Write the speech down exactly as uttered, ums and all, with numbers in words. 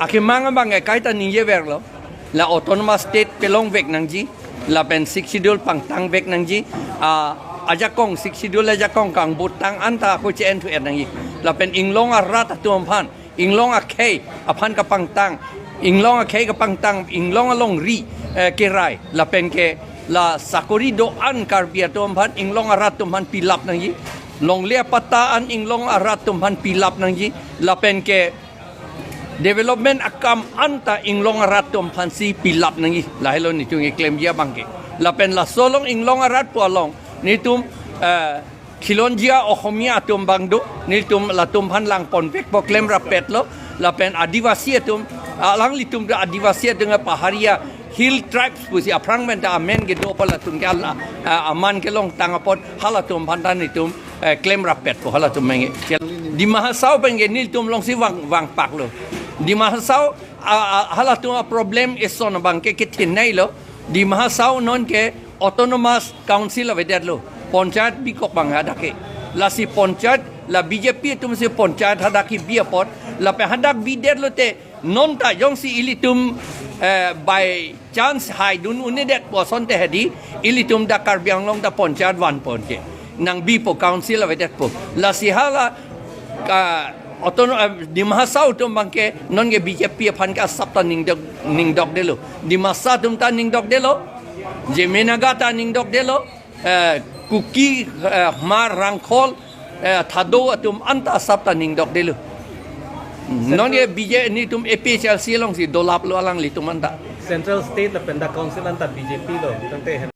Akemang abang ke kaita ningjeverlo. La autonomous state pelongvek nangji. Lapen Sixth Schedule pangtangvek nangji. A, ajakong, Sixth Schedule ajakong kangbutang anta ako che-en thu-et nangji. Lapen inglong arat atum aphan, inglong akhei aphan kapangtang, inglong akhei kapangtang, inglong alongri, eh, kerai. Lapen ke la sakori do-an Karbi atum aphan, inglong arat atum aphan pilap nangji. Longle apatta an inglong arat atum aphan pilap nangji. Lapen ke development akam anta inglong arat atum aphansi pilap nangji. Lahelo netum keklemji abang ke. Lapen laso along inglong arat pu along netum, eh, khilonjia Ohomia atum abang do, netum latum aphan langponvekpo, klemrappetlo. Lapen Adivasi atum, alanglitum do Adivasi atum, Paharia Hill Tribes pusi aphrang pen ta amen kedo apot latum ke ala, ah, aman kelongtang apot halatum aphan ta netum, eh, klemrappetpo halatum menge. Dima Hasao pen ke netum alongsi vang, vangpaklo. Dima Hasao, ah, ah, halatum aproblem eson abang ke kethin nailo. Dima Hasao non ke autonomous council avedetlo. Panchayat bikok abang hadak ke. Lasi panchayat, la B J P atumsi panchayat hadak kebi apot. Lapen hadak bidetlo te, non ta jongsi ilitum, eh, by chance haidun un-edet pu asonte hedi, ilitum dak Karbi Anglong ta panchayat vanpon ke. Nangbipo, council avedetpo. Lasi hala, ah, autono-, ah, Dima Hasao atum abang ke non ke B J P aphan ke asap ta ningdok, ningdokdetlo. Dimasa atum ta ningdokdetlo. Zeme Naga ta ningdokdetlo. Eh, Kuki, eh, Hmar, Rangkhol, eh, Thado atum anta asap ta ningdokdetlo. Non ke B J P netum A P H L C alongsi dolaplo alanglitum anta. Central, state lapen dak council anta B J P lo, tangte hen.